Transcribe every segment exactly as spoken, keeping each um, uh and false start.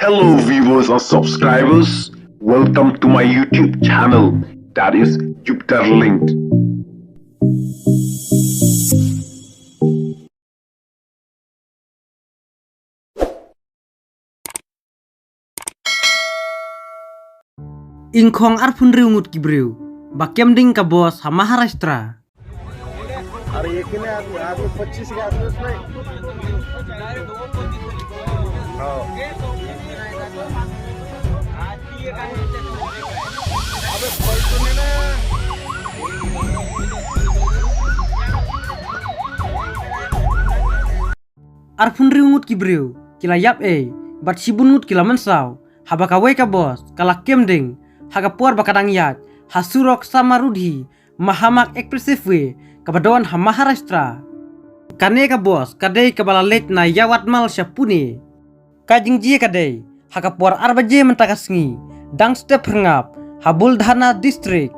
Hello viewers and subscribers, welcome to my YouTube channel, that is Jupiter Linked. Ingkhong arphew hynriew ngut ki briew ba kem ding ka bos ha Maharashtra. अरे एक ही नहीं आदमी, आदमी पच्चीस के आसपास में। हाँ। अबे कोई तो नहीं ना। Arphew hynriew ngut ki briew ki la ïap ei, bad shibun ngut ki la mynsaw haba kawei ka bos ka la kem ding ha ka por ba ka dang ïaid ha surok Samarudhi Mahamarg Expressway kaba don ha Maharashtra. Kane ka bos ka dei kaba la leit na Yavatmal sha Pune. Ka jingjia ka dei ha ka por ar baje mynta ka sngi, dang step pyrngap ha Buldhana District.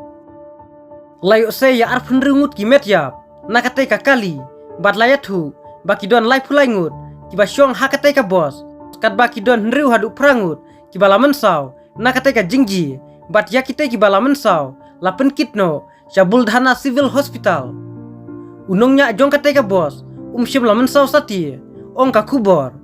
La ïohsngew ïa arphew hynriew ngut ki met ïap na katei ka kali, bad la ïathuh ba ki don laiphew lai ngut kiba shong ha katei ka bos, katba ki don hynriew haduh phra ngut kiba la mynsaw na katei ka jingjia, bad ïa kitei kiba la mynsaw la pynkit noh sha Buldhana Civil Hospital. U nongñiah jong katei ka bos um shym la mynsaw satia, ong ka khubor.